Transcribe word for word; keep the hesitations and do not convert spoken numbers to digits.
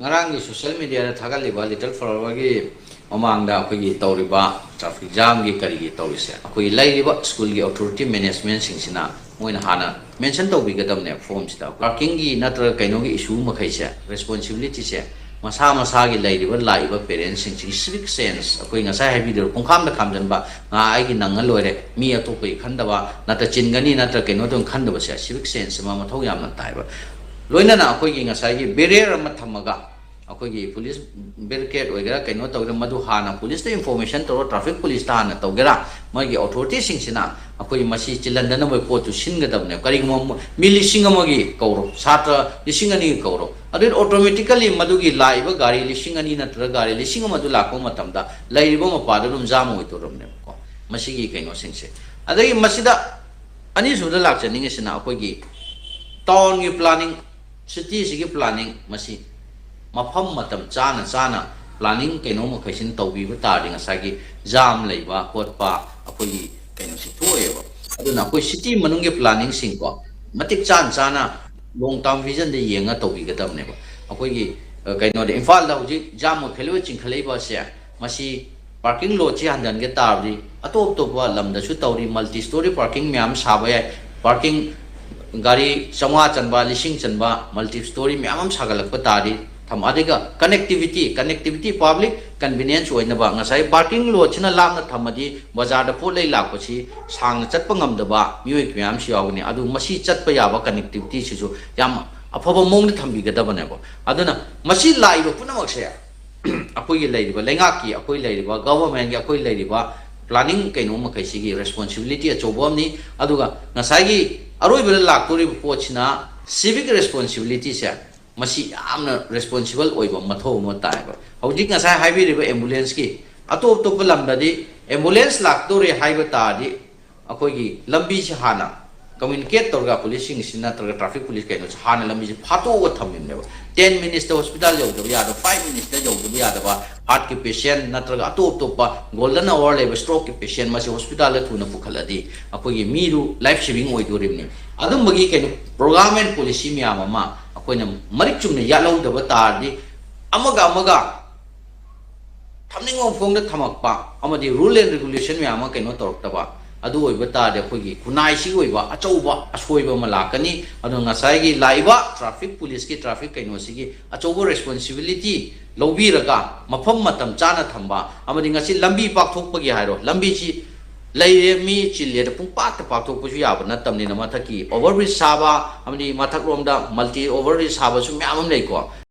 ꯉꯔꯥꯡꯒꯤ ꯁꯣꯁꯤꯌꯦꯜ ꯃꯦꯗꯤꯌꯥꯗ ꯊꯥꯒꯠꯂꯤꯕ ꯂꯤꯇꯜ ꯐ꯭ꯂꯥꯋꯔꯒꯤ ꯃꯃꯥꯡꯗ ꯑꯩꯈꯣꯏꯒꯤ ꯇꯧꯔꯤꯕ ꯇ꯭ꯔꯥꯐꯤꯛ ꯖꯥꯝꯒꯤ ꯀꯔꯤꯒꯤ ꯇꯧꯔꯤꯁꯦ, ꯑꯩꯈꯣꯏꯒꯤ ꯂꯩꯔꯤꯕ ꯁ꯭ꯀꯨꯜꯒꯤ ꯑꯣꯊꯣꯔꯤꯇꯤ ꯃꯦꯅꯦꯖꯃꯦꯟꯁꯤꯡꯁꯤꯅ ꯃꯣꯏꯅ ꯍꯥꯟꯅ ꯃꯦꯟꯁꯟ ꯇꯧꯕꯤꯒꯗꯕꯅꯦ ꯐꯣꯝꯁꯤꯗ꯫ ꯄꯥꯔꯀꯤꯡꯒꯤ ꯅꯠꯇ꯭ꯔꯒ ꯀꯩꯅꯣꯒꯤ ꯏꯁꯨ ꯃꯈꯩꯁꯦ, ꯔꯦꯁꯄꯣꯟꯁꯤꯕꯤꯂꯤꯇꯤꯁꯦ ꯃꯁꯥ ꯃꯁꯥꯒꯤ ꯂꯩꯔꯤꯕ ꯂꯥꯛꯏꯕ ꯄꯦꯔꯦꯟꯁꯁꯤꯡꯁꯤ ꯁꯤꯚꯤꯛ ꯁꯦꯟꯁ, ꯑꯩꯈꯣꯏ ꯉꯁꯥꯏ ꯍꯥꯏꯕꯤꯗꯣ ꯄꯨꯡꯈꯥꯝꯗ ꯈꯥꯝꯖꯟꯕ, ꯉꯥ ꯑꯩꯒꯤ ꯅꯪꯉ ꯂꯣꯏꯔꯦ, ꯃꯤ ꯑꯇꯣꯞꯄꯒꯤ ꯈꯟꯗꯕ, ꯅꯠꯇ꯭ꯔ ꯆꯤꯟꯒꯅꯤ ꯅꯠꯇ꯭ꯔ ꯀꯩꯅꯣ ꯇꯧꯅ ꯈꯟꯗꯕꯁꯦ ꯁꯤꯚꯤꯛ ꯁꯦꯟꯁ ꯑꯃ ꯃꯊꯧ ꯌꯥꯝꯅ ꯇꯥꯏꯕ꯫ ꯂꯣꯏꯅꯅ ꯑꯩꯈꯣꯏꯒꯤ ꯉꯁꯥꯏꯒꯤ ꯕꯦꯔꯤꯌꯔ ꯑꯃ ꯊꯝꯃꯒ, ꯑꯩꯈꯣꯏꯒꯤ ꯄꯨꯂꯤꯁ ꯕꯦꯔꯤꯀꯦꯠ ꯑꯣꯏꯒꯦꯔꯥ ꯀꯩꯅꯣ ꯇꯧꯒꯦꯔꯥ, ꯃꯗꯨ ꯍꯥꯟꯅ ꯄꯨꯂꯤꯁꯇ ꯏꯟꯐꯣꯔꯃꯦꯁꯟ ꯇꯧꯔꯣ, ꯇ꯭ꯔꯥꯐꯤꯛ ꯄꯨꯂꯤꯁꯇ ꯍꯥꯟꯅ ꯇꯧꯒꯦꯔꯥ, ꯃꯣꯏꯒꯤ ꯑꯣꯊꯣꯔꯤꯇꯤꯁꯤꯡꯁꯤꯅ ꯑꯩꯈꯣꯏꯒꯤ ꯃꯁꯤ ꯆꯤꯜꯍꯟꯗꯅꯕ ꯄꯣꯠꯇꯨ ꯁꯤꯟꯒꯗꯕꯅꯦ꯫ ꯀꯔꯤꯒꯨꯝꯕ ꯃꯤ ꯂꯤꯁꯤꯡ ꯑꯃꯒꯤ ꯀꯧꯔꯣ, ꯁꯥꯇ꯭ꯔ ꯂꯤꯁꯤꯡ ꯑꯅꯤꯒꯤ ꯀꯧꯔꯣ, ꯑꯗꯨ ꯑꯣꯇꯣꯃꯦꯇꯤꯀꯦꯜꯂꯤ ꯃꯗꯨꯒꯤ ꯂꯥꯛꯏꯕ ꯒꯥꯔꯤ ꯂꯤꯁꯤꯡ ꯑꯅꯤ ꯅꯠꯇ꯭ꯔꯒ ꯒꯥꯔꯤ ꯂꯤꯁꯤꯡ ꯑꯃꯗꯨ ꯂꯥꯛꯄ ꯃꯇꯝꯗ ꯂꯩꯔꯤꯕ ꯃꯄꯥꯗ ꯑꯗꯨꯝ ꯖꯥꯝ ꯑꯣꯏꯗꯧꯔꯕꯅꯦꯕꯀꯣ, ꯃꯁꯤꯒꯤ ꯀꯩꯅꯣꯁꯤꯡꯁꯦ꯫ ꯑꯗꯒꯤ ꯃꯁꯤꯗ ꯑꯅꯤꯁꯨꯕꯗ ꯂꯥꯛꯆꯅꯤꯡꯉꯤꯁꯤꯅ ꯑꯩꯈꯣꯏꯒꯤ ꯇꯥꯎꯟꯒꯤ ꯄ꯭ꯂꯥꯅꯤꯡ, ꯁꯤꯇꯤꯁꯤꯒꯤ ꯄ꯭ꯂꯥꯅꯤꯡ, ꯃꯁꯤ ꯃꯐꯝ ꯃꯇꯝ ꯆꯥꯅ ꯆꯥꯅ ꯄ꯭ꯂꯥꯅꯤꯡ ꯀꯩꯅꯣ ꯃꯈꯩꯁꯤꯅ ꯇꯧꯕꯤꯕ ꯇꯥꯔꯗꯤ ꯉꯁꯥꯏꯒꯤ ꯖꯥꯝ ꯂꯩꯕ ꯈꯣꯠꯄ ꯑꯩꯈꯣꯏꯒꯤ ꯀꯩꯅꯣꯁꯤ ꯊꯣꯛꯑꯦꯕ꯫ ꯑꯗꯨꯅ ꯑꯩꯈꯣꯏ ꯁꯤꯇꯤ ꯃꯅꯨꯡꯒꯤ ꯄ꯭ꯂꯥꯅꯤꯡꯁꯤꯡꯀꯣ ꯃꯇꯤꯛ ꯆꯥꯅ ꯆꯥꯅ ꯂꯣꯡ ꯇꯥꯔꯝ ꯚꯤꯖꯟꯗ ꯌꯦꯡꯉ ꯇꯧꯕꯤꯒꯗꯕꯅꯦꯕ꯫ ꯑꯩꯈꯣꯏꯒꯤ, ꯑ, ꯀꯩꯅꯣꯗ ꯏꯝꯐꯥꯜꯗ ꯍꯧꯖꯤꯛ ꯖꯥꯝ ꯃꯈꯩ ꯂꯣꯏ ꯆꯤꯡꯈꯠꯂꯛꯏꯕ ꯑꯁꯦ, ꯃꯁꯤ ꯄꯥꯔꯀꯤꯡ ꯂꯣꯠꯁꯤ ꯍꯟꯊꯍꯟꯒꯦ ꯇꯥꯔꯕꯗꯤ ꯑꯇꯣꯞ ꯑꯇꯣꯞꯄ ꯂꯝꯗꯁꯨ ꯇꯧꯔꯤ, ꯃꯜꯇꯤ ꯁ꯭ꯇꯣꯔꯤ ꯄꯥꯔꯀꯤꯡ ꯃꯌꯥꯝ ꯁꯥꯕ ꯌꯥꯏ꯫ ꯄꯥꯔꯀꯤꯡ ꯒꯥꯔꯤ ꯆꯥꯝꯃꯉꯥ ꯆꯟꯕ, ꯂꯤꯁꯤꯡ ꯆꯟꯕ ꯃꯜꯇꯤ ꯁ꯭ꯇꯣꯔꯤ ꯃꯌꯥꯝ ꯑꯃ ꯁꯥꯒꯠꯂꯛꯄ ꯇꯥꯔꯗꯤ ꯊꯝ-, ꯑꯗꯨꯒ ꯀꯅꯦꯛꯇꯤꯚꯤꯇꯤ, ꯀꯅꯦꯛꯇꯤꯚꯤꯇꯤ ꯄꯥꯕ꯭ꯂꯤꯛ ꯀꯟꯚꯤꯅꯤꯌꯦꯟꯁ ꯑꯣꯏꯅꯕ, ꯉꯁꯥꯏ ꯄꯥꯔꯀꯤꯡ ꯂꯣꯠꯁꯤꯅ ꯂꯥꯞꯅ ꯊꯝꯃꯗꯤ ꯕꯖꯥꯔꯗ ꯄꯣꯠ ꯂꯩ ꯂꯥꯛꯄꯁꯤ ꯁꯥꯡꯅ ꯆꯠꯄ ꯉꯝꯗꯕ ꯃꯤꯑꯣꯏ ꯃꯌꯥꯝꯁꯨ ꯌꯥꯎꯒꯅꯤ꯫ ꯑꯗꯨ ꯃꯁꯤ ꯆꯠꯄ ꯌꯥꯕ ꯀꯅꯦꯛꯇꯤꯚꯤꯇꯤꯁꯤꯁꯨ ꯌꯥꯝ ꯑꯐꯕ ꯃꯑꯣꯡꯗ ꯊꯝꯕꯤꯒꯗꯕꯅꯦꯕ꯫ ꯑꯗꯨꯅ ꯃꯁꯤ ꯂꯥꯛꯏꯕ ꯄꯨꯝꯅꯃꯛꯁꯦ ꯑꯩꯈꯣꯏꯒꯤ ꯂꯩꯔꯤꯕ ꯂꯩꯉꯥꯛꯀꯤ, ꯑꯩꯈꯣꯏ ꯂꯩꯔꯤꯕ ꯒꯚꯔꯟꯃꯦꯟꯒꯤ, ꯑꯩꯈꯣꯏ ꯂꯩꯔꯤꯕ ꯄ꯭ꯂꯥꯅꯤꯡ ꯀꯩꯅꯣ ꯃꯈꯩꯁꯤꯒꯤ ꯔꯦꯁꯄꯣꯟꯁꯤꯕꯤꯂꯤꯇꯤ ꯑꯆꯧꯕ ꯑꯃꯅꯤ꯫ ꯑꯗꯨꯒ ꯉꯁꯥꯏꯒꯤ ꯑꯔꯣꯏꯕꯗ ꯂꯥꯛꯇꯣꯔꯤꯕ ꯄꯣꯠꯁꯤꯅ ꯁꯤꯚꯤꯛ ꯔꯦꯁꯄꯣꯟꯁꯤꯕꯤꯂꯤꯇꯤꯁꯦ, ꯃꯁꯤ ꯌꯥꯝꯅ ꯔꯦꯁꯄꯣꯟꯁꯤꯕꯜ ꯑꯣꯏꯕ ꯃꯊꯧ ꯑꯃ ꯇꯥꯏꯕ꯫ ꯍꯧꯖꯤꯛ ꯉꯁꯥꯏ ꯍꯥꯏꯕꯤꯔꯤꯕ ꯑꯦꯝꯕꯨꯂꯦꯟꯁꯀꯤ, ꯑꯇꯣꯞ ꯑꯇꯣꯞꯄ ꯂꯝꯗꯗꯤ ꯑꯦꯝꯕꯨꯂꯦꯟꯁ ꯂꯥꯛꯇꯣꯔꯦ ꯍꯥꯏꯕ ꯇꯥꯔꯗꯤ ꯑꯩꯈꯣꯏꯒꯤ ꯂꯝꯕꯤꯁꯤ ꯍꯥꯟꯅ ꯀꯝꯃ꯭ꯌꯨꯅꯤꯀꯦꯠ ꯇꯧꯔꯒ ꯄꯨꯂꯤꯁꯁꯤꯡꯁꯤꯅ ꯅꯠꯇ꯭ꯔꯒ ꯇ꯭ꯔꯥꯐꯤꯛ ꯄꯨꯂꯤꯁ ꯀꯩꯅꯣꯁꯦ ꯍꯥꯟꯅ ꯂꯝꯕꯤꯁꯦ ꯐꯥꯠꯇꯣꯛꯑꯒ ꯊꯝꯃꯤꯕꯅꯦꯕ꯫ ꯇꯦꯟ ꯃꯤꯅꯤꯠꯁꯇ ꯍꯣꯁꯄꯤꯇꯥꯜ ꯌꯧꯗꯕ ꯌꯥꯗꯕ, ꯐꯥꯏꯚ ꯃꯤꯅꯤꯠꯁꯇ ꯌꯧꯗꯕ ꯌꯥꯗꯕ, ꯍꯥꯔꯠꯀꯤ ꯄꯦꯁꯦꯟ ꯅꯠꯇ꯭ꯔꯒ ꯑꯇꯣꯞ ꯑꯇꯣꯞꯄ ꯒꯣꯜꯗꯟ ꯑꯋꯥꯔ ꯂꯩꯕ ꯁ꯭ꯇ꯭ꯔꯣꯛꯀꯤ ꯄꯦꯁꯦꯟ ꯃꯁꯤ ꯍꯣꯁꯄꯤꯇꯥꯜꯗ ꯊꯨꯅ ꯄꯨꯈꯠꯂꯗꯤ ꯑꯩꯈꯣꯏꯒꯤ ꯃꯤꯗꯨ ꯂꯥꯏꯐ ꯁꯦꯚꯤꯡ ꯑꯣꯏꯗꯣꯔꯤꯕꯅꯤ꯫ ꯑꯗꯨꯝꯕꯒꯤ ꯀꯩꯅꯣ ꯄ꯭ꯔꯣꯒ꯭ꯔꯥꯝ ꯑꯦꯟ ꯄꯣꯂꯤꯁꯤ ꯃꯌꯥꯝ ꯑꯃ ꯑꯩꯈꯣꯏꯅ ꯃꯔꯤꯛ ꯆꯨꯝꯅ ꯌꯥꯠꯍꯧꯗꯕ ꯇꯥꯔꯗꯤ ꯑꯃꯒ ꯑꯃꯒ ꯊꯝꯅꯤꯡꯕ ꯃꯐꯝꯗ ꯊꯝꯃꯛꯄ ꯑꯃꯗꯤ rule and regulation ꯃꯌꯥꯝ ꯑꯃ ꯀꯩꯅꯣ ꯇꯧꯔꯛꯇꯕ, ꯑꯗꯨ ꯑꯣꯏꯕ ꯇꯥꯔꯗꯤ ꯑꯩꯈꯣꯏꯒꯤ ꯈꯨꯟꯅꯥꯏꯁꯤꯒꯤ ꯑꯣꯏꯕ ꯑꯆꯧꯕ ꯑꯁꯣꯏꯕ ꯑꯃ ꯂꯥꯛꯀꯅꯤ꯫ ꯑꯗꯨꯅ ꯉꯁꯥꯏꯒꯤ ꯂꯥꯛꯏꯕ traffic policeꯀꯤ traffic ꯀꯩꯅꯣꯁꯤꯒꯤ ꯑꯆꯧꯕ responsibility ꯂꯧꯕꯤꯔꯒ ꯃꯐꯝ ꯃꯇꯝ ꯆꯥꯅ ꯊꯝꯕ, ꯑꯃꯗꯤ ꯉꯁꯤ ꯂꯝꯕꯤ ꯄꯥꯛꯊꯣꯛꯄꯒꯤ ꯍꯥꯏꯔꯣ, ꯂꯝꯕꯤꯁꯤ ꯂꯩꯔꯦ, ꯃꯤ ꯆꯤꯜꯂꯦꯅ ꯄꯨꯡꯄꯥꯛꯇ ꯄꯥꯛꯊꯣꯛꯄꯁꯨ ꯌꯥꯕ ꯅꯠꯇꯕꯅꯤꯅ, ꯃꯊꯛꯀꯤ over bridge ꯁꯥꯕ ꯑꯃꯗꯤ ꯃꯊꯛꯂꯣꯝꯗ multi over bridge ꯁꯥꯕꯁꯨ ꯃꯌꯥꯝ ꯑꯃ ꯂꯩꯀꯣ꯫